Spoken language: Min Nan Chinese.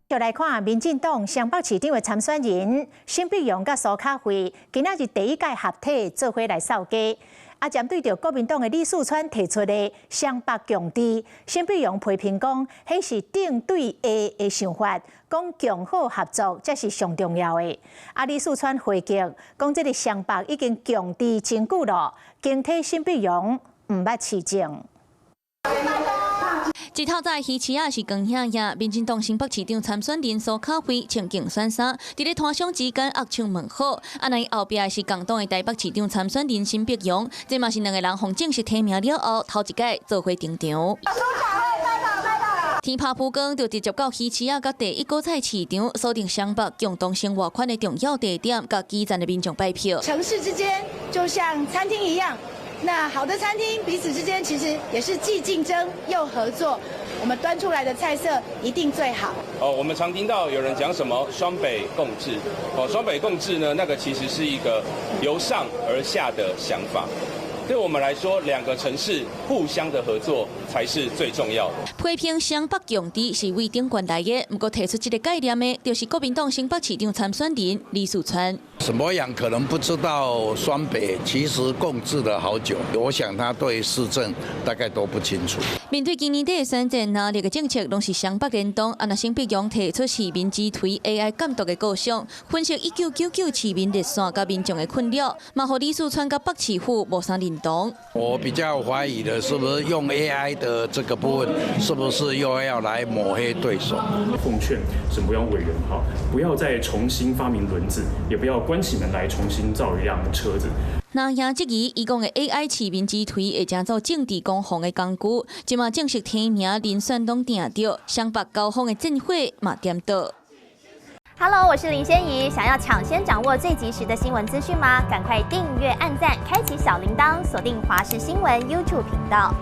就來看民進黨雙北市長的參選人沈碧榮佮蘇巧慧，今仔日第一屆合體做伙來掃街。啊，針對著國民黨的李四川提出的雙北共治，沈碧榮批評講，彼是頂對下的想法，講共好合作才是上重要的。啊，李四川回擊講，這个雙北已經共治真久囉，警惕沈碧榮毋捌市政。一透早魚市仔是光影影，民進黨新北市長參選人蘇巧慧穿競選衫，佇咧攤商之間握手問好。啊，那伊後壁是共黨的台北市長參選人沈碧榮，這嘛是兩个人予正式提名了後，頭一擺做伙登場。天拍曝光，就直接到魚市仔佮第一果菜市場，鎖定雙北共同生活圈的重要地點，佮基層的民眾拜票。城市之間就像餐廳一樣。那好的餐廳彼此之間其實也是既競爭又合作，我們端出來的菜色一定最好。哦，我們常聽到有人講什麼雙北共治，哦，雙北共治呢，那個其實是一個由上而下的想法。對我們來說，兩個城市互相的合作才是最重要的。批評雙北共治是為頂懸來的，毋過提出這个概念的，就是國民黨新北市長參選人李四川。沈伯洋可能不知道雙北其實共治了好久，我想他對市政大概都不清楚。面對今年底的選戰，哪一个政策攏是雙北聯動，啊，若沈碧榮提出市民之槌 AI 監督的構想，分析1999市民熱線佮民眾的困擾，嘛予李四川佮北市府無啥認同。我比較懷疑的是不是用 AI 的這個部分，是不是又要來抹黑對手？奉勸沈伯洋委員哈，不要再重新發明輪子，也不要關起門來重新造一輛車子。那也質疑，伊講的 AI 市民之槌會成做政治攻防的工具，這馬正式提名人選攏定著，雙北交鋒的戰火嘛點著。 Hello，我是林仙怡，想要搶先掌握最及時的新聞資訊嗎？趕快訂閱、按讚、開啟小鈴鐺，鎖定華視新聞 YouTube 頻道。